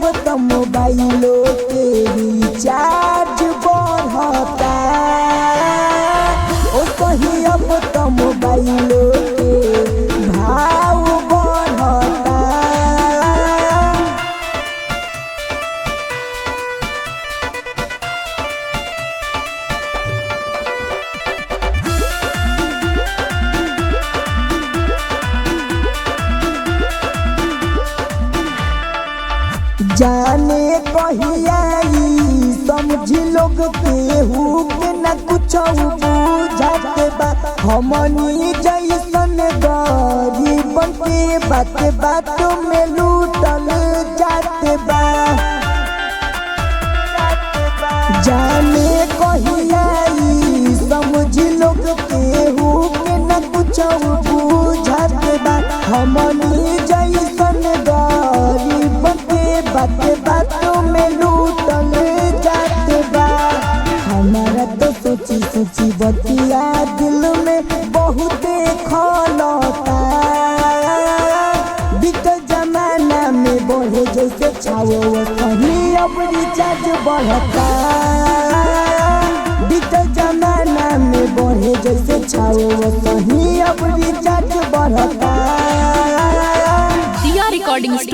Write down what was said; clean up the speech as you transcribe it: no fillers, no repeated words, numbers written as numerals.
अब त मोबाइलो के रिचार्ज बढ़ता। ओ सही अब त मोबाइलो के भाव बढ़ता। जाने कहिया ई समझी लोग केहू के न कुछ बुझात बा। हमनी जैसन गरीबन के बात बात में लूटल जात बा। जाने कहिया ई समझी लोग केहू के न कुछ बुझात बा। हमनी जैसन गरीबन के बात बात में लूटल जात बा। हमारा तो सोची सोची बतिया दिल में बहुते खलता। बीतल जमाना में बढ़े जैसे छाओ सही अब रिचार्ज बढ़ता। बीतल जमाना में बढ़े जैसे छाओ सही अब रिचार्ज बढ़ता। दिया रिकॉर्डिंग स्टूडियो।